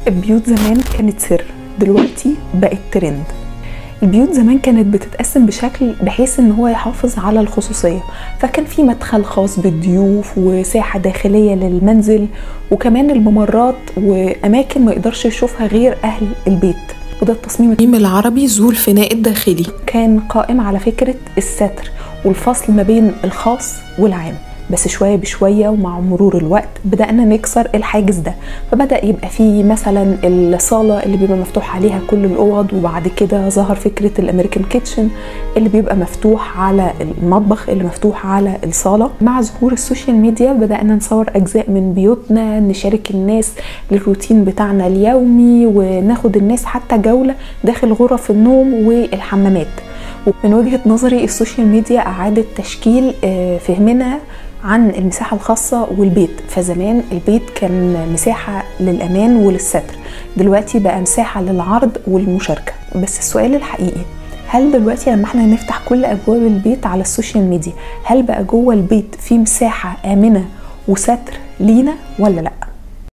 البيوت زمان كانت سر، دلوقتي بقت ترند. البيوت زمان كانت بتتقسم بشكل بحيث ان هو يحافظ على الخصوصية، فكان في مدخل خاص بالضيوف وساحة داخلية للمنزل، وكمان الممرات واماكن ما يقدرش يشوفها غير اهل البيت. وده التصميم العربي ذو الفناء الداخلي كان قائم على فكرة الستر والفصل ما بين الخاص والعام. بس شوية بشوية ومع مرور الوقت بدأنا نكسر الحاجز ده، فبدأ يبقى فيه مثلا الصالة اللي بيبقى مفتوح عليها كل الأوض، وبعد كده ظهر فكرة ال American kitchen اللي بيبقى مفتوح على المطبخ اللي مفتوح على الصالة. مع ظهور ال social media بدأنا نصور أجزاء من بيوتنا، نشارك الناس للروتين بتاعنا اليومي، وناخد الناس حتى جولة داخل غرف النوم والحمامات. ومن وجهة نظري ال social media أعادت تشكيل فهمنا عن المساحة الخاصة والبيت. فزمان البيت كان مساحة للأمان وللستر، دلوقتي بقى مساحة للعرض والمشاركة. بس السؤال الحقيقي، هل دلوقتي لما احنا نفتح كل أبواب البيت على ال social media، هل بقى جوه البيت في مساحة آمنة وستر لينا ولا لأ؟